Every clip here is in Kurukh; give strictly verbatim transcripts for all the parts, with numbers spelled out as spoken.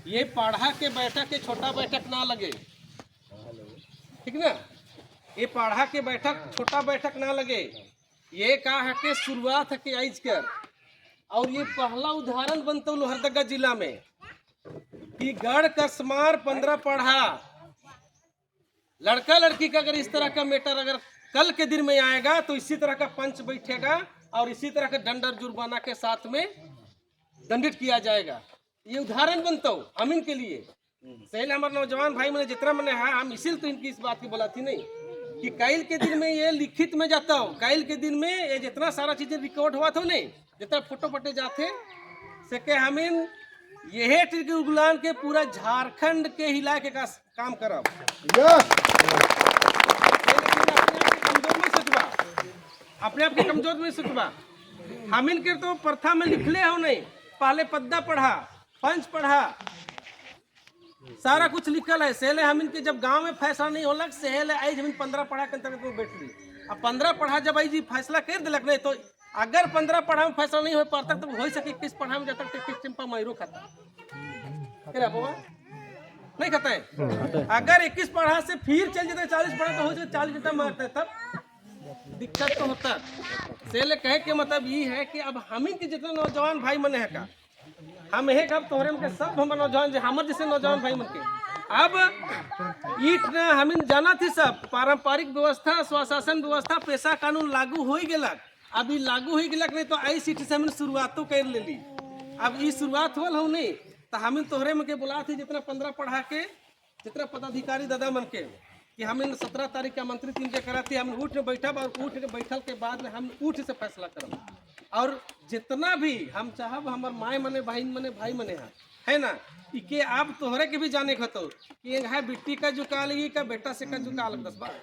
ये पड़हा के बैठक के छोटा बैठक ना लगे, ठीक ना? ये पड़हा के बैठक छोटा बैठक ना लगे। ये का है के शुरुआत है के आइज कर, और ये पहला उदाहरण बनतो लोहरदगा जिला में कि गढ़ कसमार पन्द्रह पड़हा लड़का लड़की का अगर इस तरह का matter अगर कल के दिन में आएगा तो इसी तरह का पंच बैठेगा और इसी तरह का दंड और जुर्माना के साथ में दंडित किया जाएगा। ये उदाहरण बनतो हमिन के लिए। सही हमारे नौजवान भाई मने जितना मने है, हम इसीलिए तो इनकी इस बात की बोलाथी नहीं कि काइल के दिन में ये लिखित में जातो, काइल के दिन में ये जितना सारा चीजें record होवाथो नहीं, जितना फोटो पटे जाते, सेके हमिन यहे ट्रिक उगलान के पूरा झारखंड के हिला के का काम करब। यस। अपने आप के कमजोर नहीं सोचबा, अपने आप के कमजोर नहीं सोचबा। हमिन के तो प्रथा में लिखले हो नहीं, पहले पद्दा पड़हा, पंच पड़हा, सारा कुछ लिखल है। सेले हमिन के जब गांव में फैसला नहीं होलक, सेले आइज हमिन पन्द्रह पड़हा के अंतर्गत में बैठली। अब पन्द्रह पड़हा जब आइज फैसला कर देलक नहीं, तो अगर पन्द्रह पड़हा में फैसला नहीं हो पाता, तो हो सके इक्कीस पड़हा में जाता, तो इक्कीस चंपा मायरो खाता। के रे बाबा? नहीं खाता है। अगर इक्कीस पड़हा से फिर चल जाता चालीस पड़हा, तो हो सके चालीस घंटा मारता है, तब दिक्कत तो होता। सेले कहे के मतलब ये है कि अब हमिन के जितना नौजवान भाई मने है का, हम यह कब तोहरे मन के सब हमर नौजवान जे हमर जैसे नौजवान भाई मन के। अब ईट न हमिन जाना थी सब पारंपरिक व्यवस्था, स्वशासन व्यवस्था, पेशा कानून लागू होई गेलक। अब ई लागू होई गेलक नहीं तो आई सीट से हमिन शुरुआतो कर लेली। अब ई शुरुआत होल हो नहीं तो हमिन तोहरे मन के बोला थी जितना पन्द्रह पड़हा के जितना पदाधिकारी दादा मन के कि हम इन सत्रह तारीख के आमंत्रित इनके करा थी, हम उठ के बैठब और उठ के बैठल के बाद में हम उठ से फैसला करब। और जितना भी हम चाहब, हमर माय मने, बहिन मने, भाई मने है, है ना, इके आप तोहरे के भी जाने खतो कि एंग्है बिट्टी का जुका लगी का बेटा से का जुका लग दस बार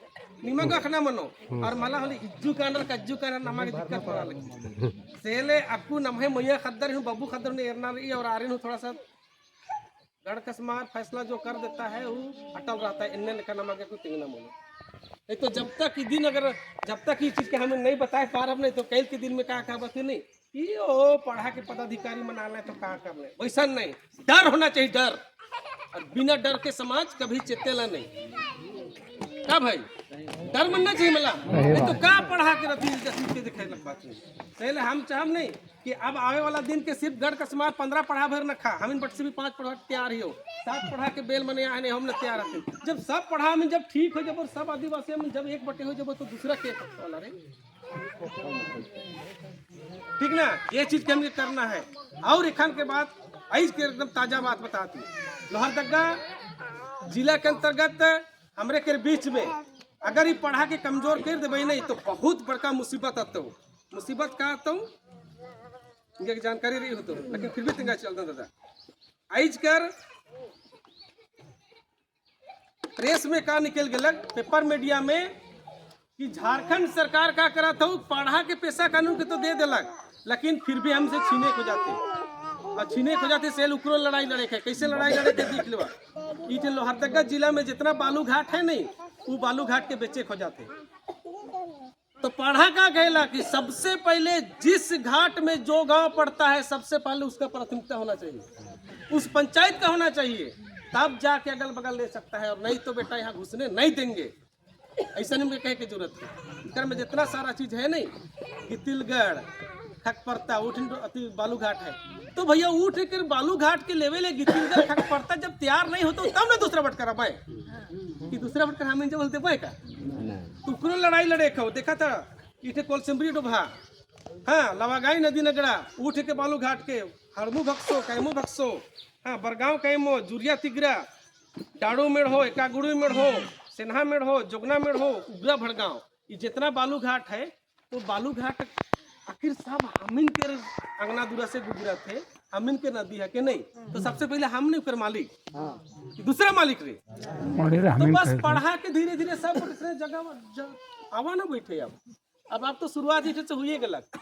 निमक रखना मनो। और मला होले इज्जू कानर कज्जू कानर नमा के दिक्कत पड़ा लगी। सेले अक्कु नम्है मैया खद्दर हूँ, बब्बू खद्दर ने एरना रही और आरिन हूँ थोड़ा सा गढ़ कसमार फैसला जो कर देता है, वो अटल रहता है, इन्ने लेखा नमा के कोई तिंगना मनो। नहीं तो जब तक ई दिन अगर, जब तक ई चीज के हम नहीं बताए पारब नहीं, तो कल के दिन में का कहबा फिर नहीं, ई ओ पड़हा के पदाधिकारी मना ले तो का कर ले, वैसा नहीं, डर होना चाहिए, डर। और बिना डर के समाज कभी चेतेला नहीं। का भाई, डर मनना चाहिए मला, नहीं तो का पड़हा के रति जैसे के दिखाई लगबा चाहिए। पहले हम चाहब नहीं, कि अब आवे वाला दिन के सिर्फ गढ़ कसमार पन्द्रह पड़हा भर नखा, हमिन बट से भी पाँच पड़हा तैयार ही हो, सात पड़हा के बेल मने आने हम न तैयार हथिन। जब सब पड़हा हमिन जब ठीक हो जब और सब आदिवासी हमिन जब एक बटे हो जब तो दूसरा के वाला रे, ठीक ना, ये चीज के हमें करना है। और एखन के बाद आइज के एकदम ताजा बात बताती, लोहरदगा जिला के अंतर्गत हमरे के बीच में अगर ई पड़हा के कमजोर कर देबे नहीं तो बहुत बड़का मुसीबत आतो। मुसीबत का आतो? इनके जानकारी रही हो तो, लेकिन फिर भी तिंगा चलता दादा। आइज कर प्रेस में का निकल गेलक, पेपर मीडिया में कि झारखंड सरकार का करत हो, पड़हा के पेशा कानून के तो दे देलक, लेकिन फिर भी हमसे छीने खो जाते। और छीने खो जाते, सेल उकरो लड़ाई लड़े के, कैसे लड़ाई लड़े के देख लेवा। ई जे लोहरदगा जिला में जितना बालू घाट है नहीं, वो बालू घाट के बेचे खो जाते। तो पड़हा का कहला कि सबसे पहले जिस घाट में जो गांव पड़ता है, सबसे पहले उसका प्राथमिकता होना चाहिए, उस पंचायत का होना चाहिए, तब जाके अगल बगल ले सकता है, और नहीं तो बेटा यहाँ घुसने नहीं देंगे। ऐसा नहीं मुझे कहे की जरूरत है। इधर में जितना सारा चीज है नहीं, गितिलगढ़, खकपरता, उठिन अति बालू घाट है। तो भैया उठ कर बालू घाट के लेवे ले गितिलगढ़, खकपरता जब तैयार नहीं हो तो तब ना दूसरा बटकर आवे। कि दूसरा बटकर हमें जब बोलते पाए का? तो उकरो लड़ाई लड़े खाओ, देखा था, इठे कोलसिमरी डोभा, हाँ, लवागाई नदी नगड़ा, उठ के बालू घाट के, हड़मू भक्सो, कैमू भक्सो, हाँ, बरगांव कैमो, जुरिया तिगरा, डाड़ू मेढ़ो, एकागुड़ी मेढ़ो, सेन्हा मेढ़ो, जोगना मेढ़ो, उगरा भड़गांव, ये जितना बालू घाट है, तो बालू घाट आखिर सब हमिन के अंगना दूरा से गुजरत है, हमिन के नदी है कि नहीं? तो सबसे पहले हम नहीं, ओकर मालिक, हाँ। दूसरा मालिक रे। मालिक रे, तो हमिन बस के पड़हा के धीरे धीरे सब दूसरे जगह ज-, आवा ना बैठे अब। अब आप तो शुरुआत इठे से हुए गलत,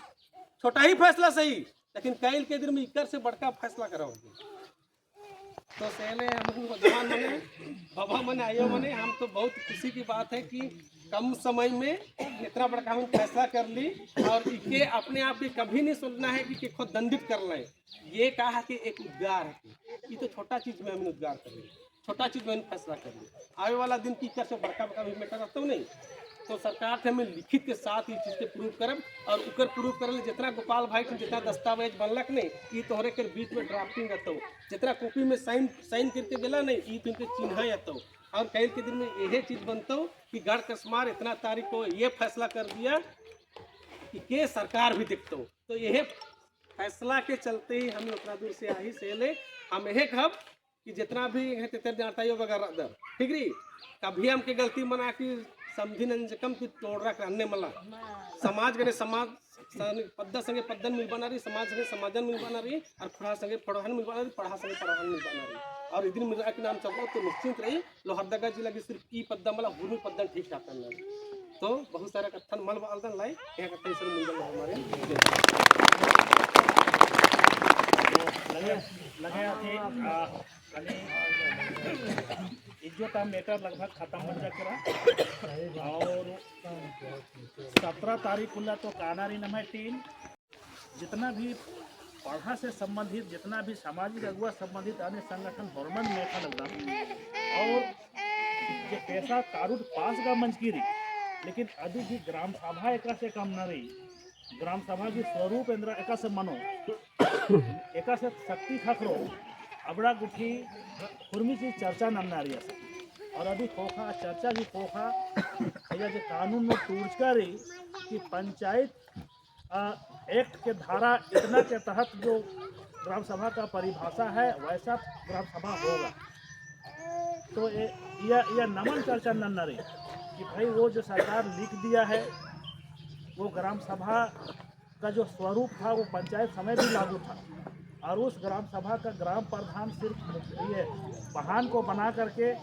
छोटा ही फैसला सही, लेकिन काइल के दिन में इकर से बड़का फैसला कराओगे। तो सेले हम नौजवान मने, बाबा मने, आयो मने, हम तो बहुत खुशी की बात है कि कम समय में इतना बड़का हम फैसला कर ली और इके अपने आप भी कभी नहीं सोचना है कि, कि खुद दंडित करना है। ये कहा कि एक उद्गार है, ये तो छोटा चीज में हम उद्गार कर ली, छोटा चीज में फैसला कर ली। आवे वाला दिन की कर से बड़का बड़का भी मैटर रहता नहीं, तो सरकार से हमें लिखित के साथ ये चीज के प्रूफ करब और उकर प्रूफ करे ले जितना गोपाल भाई के जितना दस्तावेज बनलक नहीं, ये तोहरे के बीच में ड्राफ्टिंग रहता, जितना कॉपी में साइन साइन करके गेला नहीं, ये तुमके चिन्हा रहता। और कल के दिन में यही चीज बनता कि गढ़ कसमार इतना तारीख को ये फैसला कर दिया कि के सरकार भी देखता। तो यह फैसला के चलते ही हम उतना दूर से आई से ले हम यह कहब कि जितना भी है तेतर जाता यो वगैरह दर, ठीक रही। कभी हमके गलती मना कि समझी नंजकम कि टोड़रा करने मला। समाज गने समाज सन-, पद्दा संगे पद्दन मिलबाना रही, समाज संगे समाजन मिलबाना रही, और फड़हा संगे फड़हन मिलबाना रही, पड़हा संगे पड़हन मिलबाना रही। और इदिन मिलरा के नाम चलो तो निश्चिंत रही, लोहरदगा जिला की सिर्फ ई पद्दा मला, हुरमी पद्दन ठीक ठाक करना रही। तो बहुत सारा कत्थन मल बालदन लाई, यह कत्थन सर मुंगल हमारे। लगे, लगे आथे, आ, कने इज्जो ता मैटर लगभग खत्म हो जा केरा। और सत्रह तारीख उल्ला तो काना रई नम्है टीम, जितना भी पड़हा से संबंधित, जितना भी सामाजिक अगुवा संबंधित अन्य संगठन होरमन मेखा लगदम। और जे पैसा कारूट पास गा मंजकी रई, लेकिन अदी भी ग्राम सभा एकासे कम न रई। ग्राम सभा की स्वरूप एन्दरा एकासे मनो, एकासे शक्ति खखरो, अबड़ा गुट्ठी हुरमी चीज चर्चा नन्ना रई असन। और अदी खोखा, चर्चा भी खोखा, या जे कानून नू टूड़चका रई कि पंचायत, आ, एक्ट के धारा इतना के तहत जो ग्राम सभा का परिभाषा है, वैसा ग्राम सभा होगा। तो ये, यह, यह नमन चर्चा नन्ना रई कि भाई, वो जो सरकार लिख दिया है, वो ग्राम सभा का जो स्वरूप था, वो पंचायत समय भी लागू था। और उस ग्राम सभा का ग्राम प्रधान सिर्फ ये बहान को बना करके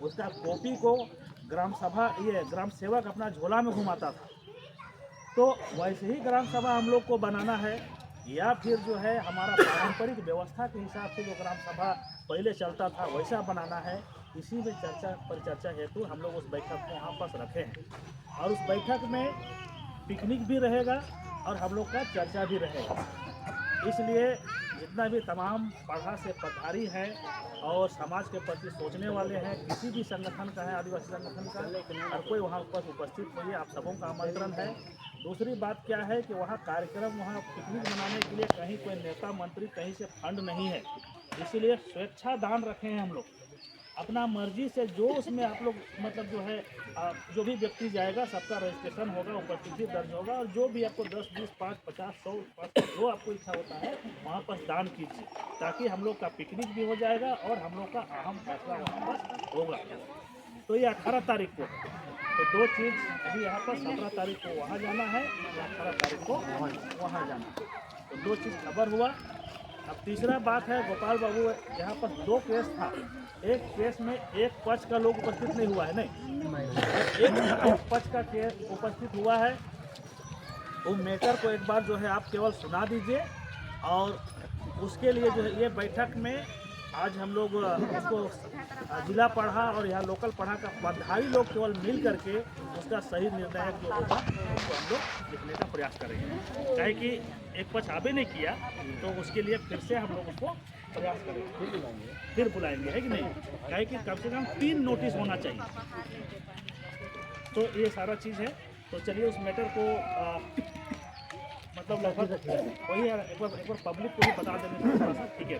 उसका कॉपी को ग्राम सभा, ये ग्राम सेवक अपना झोला में घुमाता था। तो वैसे ही ग्राम सभा हम लोग को बनाना है, या फिर जो है हमारा पारंपरिक व्यवस्था के हिसाब से जो ग्राम सभा पहले चलता था, वैसा बनाना है। इसी में चर्चा परिचर्चा हेतु हम लोग उस बैठक को यहाँ पास रखे हैं। और उस बैठक में पिकनिक भी रहेगा और हम लोग का चर्चा भी रहेगा। इसलिए जितना भी तमाम पड़हा से पधारी हैं और समाज के प्रति सोचने वाले हैं, किसी भी संगठन का है, आदिवासी संगठन का, हर कोई वहाँ पर उपस्थित होइए, आप सबों का आमंत्रण है। दूसरी बात क्या है कि वहाँ कार्यक्रम, वहाँ पिकनिक मनाने के लिए कहीं कोई नेता मंत्री कहीं से फंड नहीं है, इसीलिए स्वेच्छा दान रखे हैं हम लोग। अपना मर्जी से जो उसमें आप लोग, मतलब, जो है, आ, जो भी व्यक्ति जाएगा, सबका रजिस्ट्रेशन होगा, उपस्थिति दर्ज होगा, और जो भी आपको दस, बीस, पाँच, पचास, सौ, पाँच सौ, जो आपको इच्छा होता है, वहाँ पर दान कीजिए, ताकि हम लोग का पिकनिक भी हो जाएगा और हम लोग का अहम फैसला वहाँ पर होगा। तो ये अठारह तारीख को है। तो दो चीज़ अभी यहाँ पर, सत्रह तारीख को वहाँ जाना है, अठारह तारीख को वहाँ जाना है। तो दो चीज़ खबर हुआ। अब तीसरा बात है, गोपाल बाबू, यहाँ पर दो केस था, एक केस में एक पक्ष का लोग उपस्थित नहीं हुआ है, नहीं, एक पक्ष का केस उपस्थित हुआ है। वो मैटर को एक बार जो है आप केवल सुना दीजिए, और उसके लिए जो है ये बैठक में आज हम लोग, अ, उसको, अ, जिला पड़हा और यहाँ लोकल पड़हा का पदाधिकारी लोग केवल मिल करके उसका सही निर्णायक जो होगा उसको हम लोग लिखने का प्रयास करेंगे। काहे कि एक पक्ष आवे नहीं किया, तो उसके लिए फिर से हम लोग उसको प्रयास करेंगे, फिर बुलाएंगे, है कि नहीं? काहे कि कम से कम तीन नोटिस होना चाहिए। तो ये सारा चीज़ है। तो चलिए उस मैटर को, आ, मतलब लगभग वही है, एक बार, एक बार पब्लिक को भी बता देने से थोड़ा सा ठीक है।